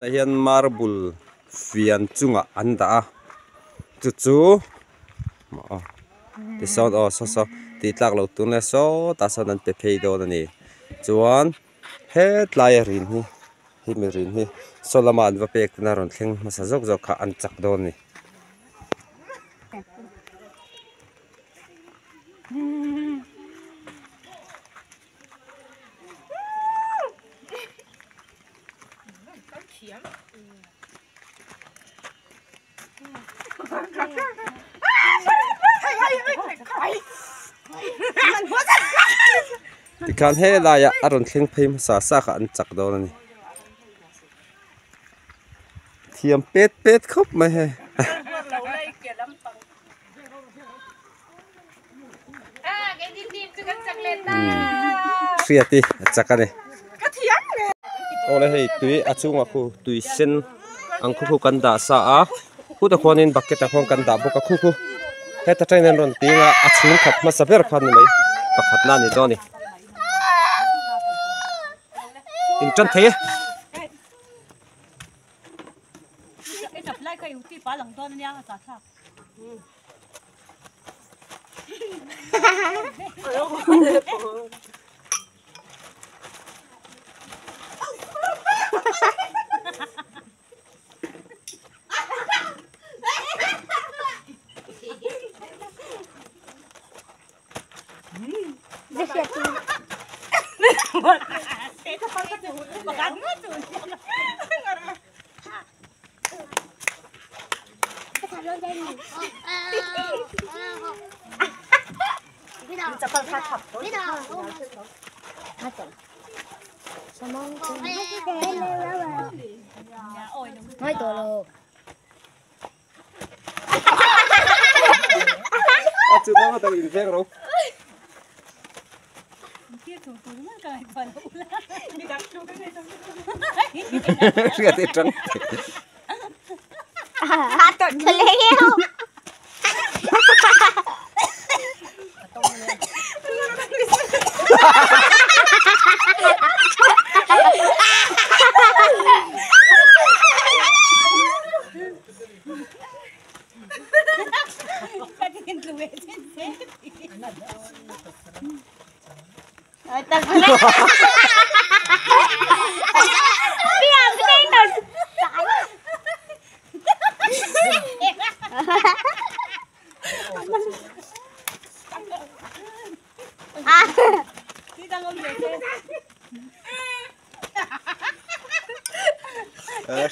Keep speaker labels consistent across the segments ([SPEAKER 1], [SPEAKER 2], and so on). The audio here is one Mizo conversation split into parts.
[SPEAKER 1] Hian marble fian chungah an dah a chu chu tisawn aw saw saw tih tlak loh tur nge sawtah sawn an pe phei dawn a ni chuan hetlai a rin hi hemi rin hi saw lama an va pek na rawn thleng hmasa zawk zawk kha an chak dawn a ni. Tikhan helaiah a rawn thleng phei hmasa sa kha an chak dawn a ni. Thiam pet pet khawp mai hei. Hriati a chak a ni. Awle hei tui a chhungah khu tui sen ang khu khu kan dah sa a khutah khuanin bucket ah khuan kan dah bawk a khu khu heta tangin an rawn ting a a chhung khat hmasa ber kha a ni mai pakhatna a ni dawn a ni. Intan thei e.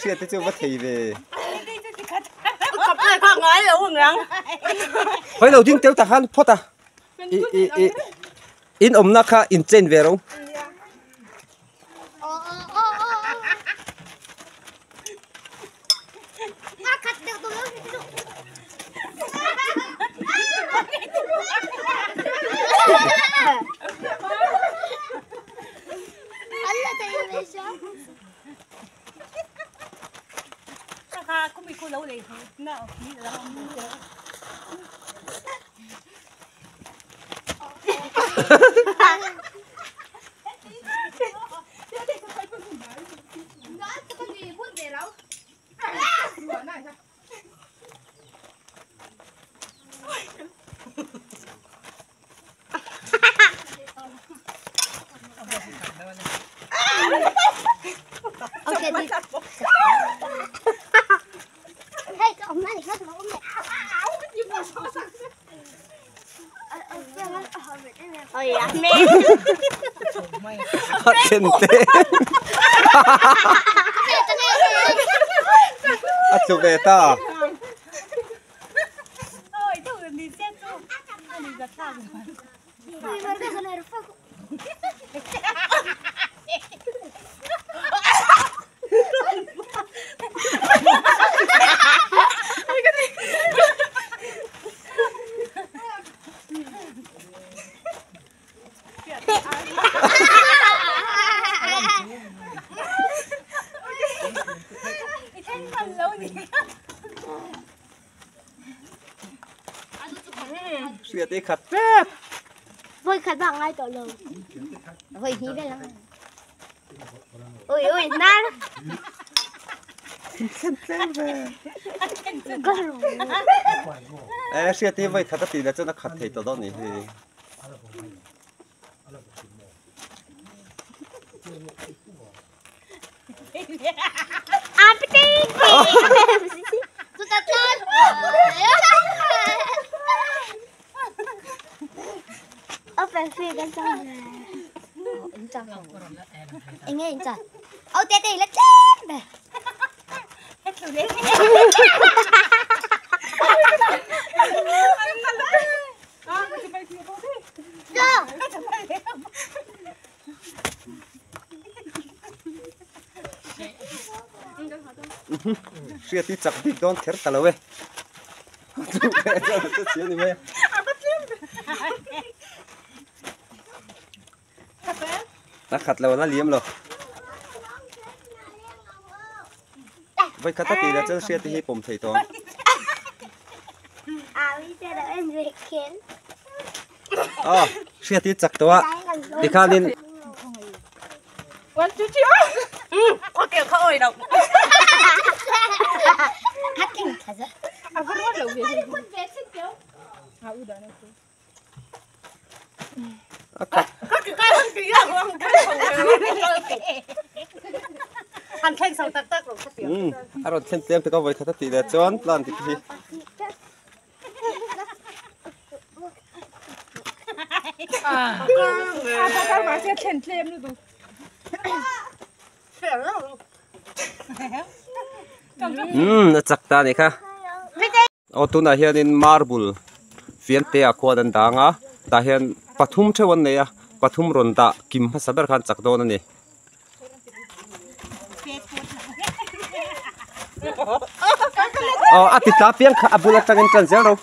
[SPEAKER 1] Hriat te chu va thei ve. Hoi lo ding teuh tak khan phawt a. I i i in awmna kha in chen ve ro. A tlu ve ta. Hriat i khat tep.
[SPEAKER 2] Voi khat bak ngai tawh lo. Voi hnih vel ang. Ui ui nan.
[SPEAKER 1] Eh hriat i voi khat a tih leh chuan a khat thei tawh dawn nih hi. Hriat hi chak bik dawn kher ta lo e. A khat lo a liam lo. Vai khat a tih leh chuan hriat hi pawm thei tawh ang. Aw hriat hi chak tawh a tikhanin. A rawn thlen tlem tek a vawikhat a tih leh chuan plan dik hi. Umm a chak ta a nih kha. Aw tunah hianin marble fiante ah khuan an dang a tah hian pathum theuh an nei a pathum rawn dah kim hmasa ber khan chak dawn a ni. Aw a ti tla piang kha a bul atangin tan zel ro.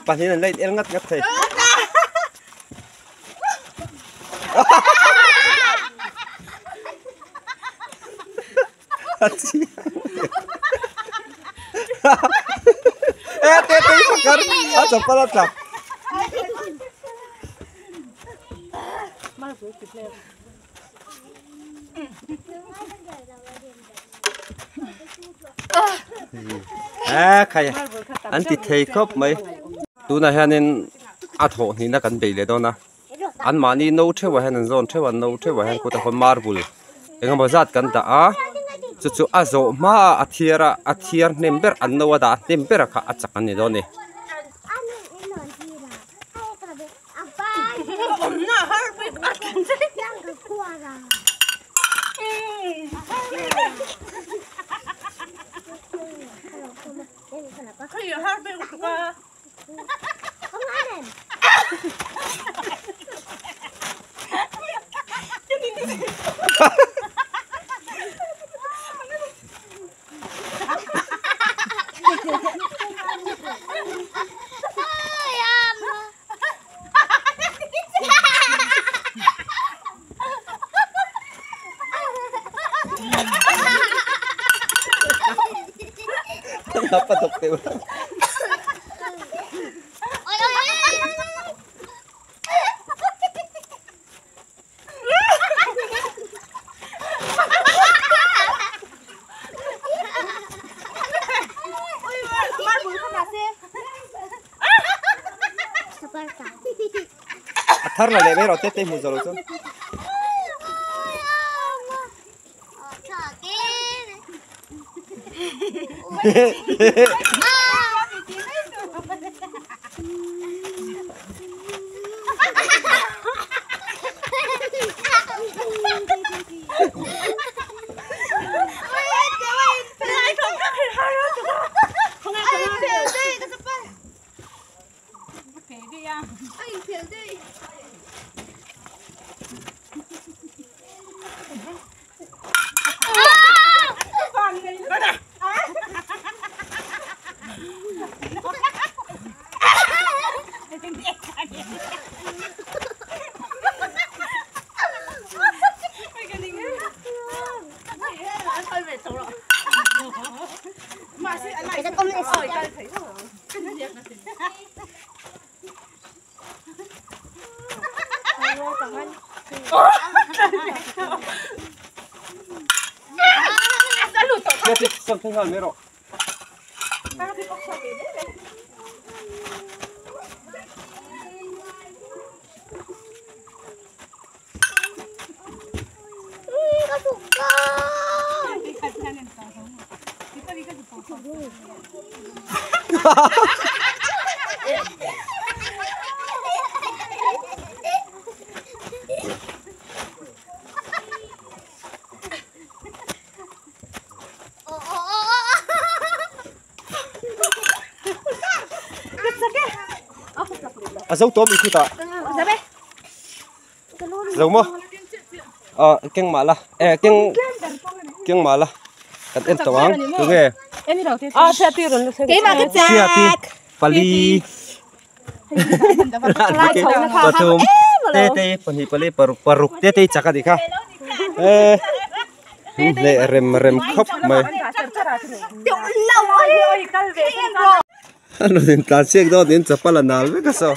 [SPEAKER 1] Pahnih an leit el ngat ngat thei. E te te pakar a chapal a tla. A khai an ti thei khawp mai tunah hianin a thawh hnihna kan bei leh dawn a an mahni no theuhah hian an zawn theuh a no theuhah hian kutah khawn marble engemaw zat kan dah a chu chu a zawh hma a a thiar a a thiar hnem ber an no a dah hnem ber a kha a chak an ni dawn a ni. Napatok diba? A thar la leh mai rawh te te hmu zawh lo chuan. A zo tawm i khutah zo maw ah keng mah la eh keng keng mah la kan en tawh ang tunge hriati pali pathum te te pahnih pali paruk paruk te te chak a nih kha eh leh rem rem khawp mai. A rawn intlan siak dawn niin chapal a nal vek a saw.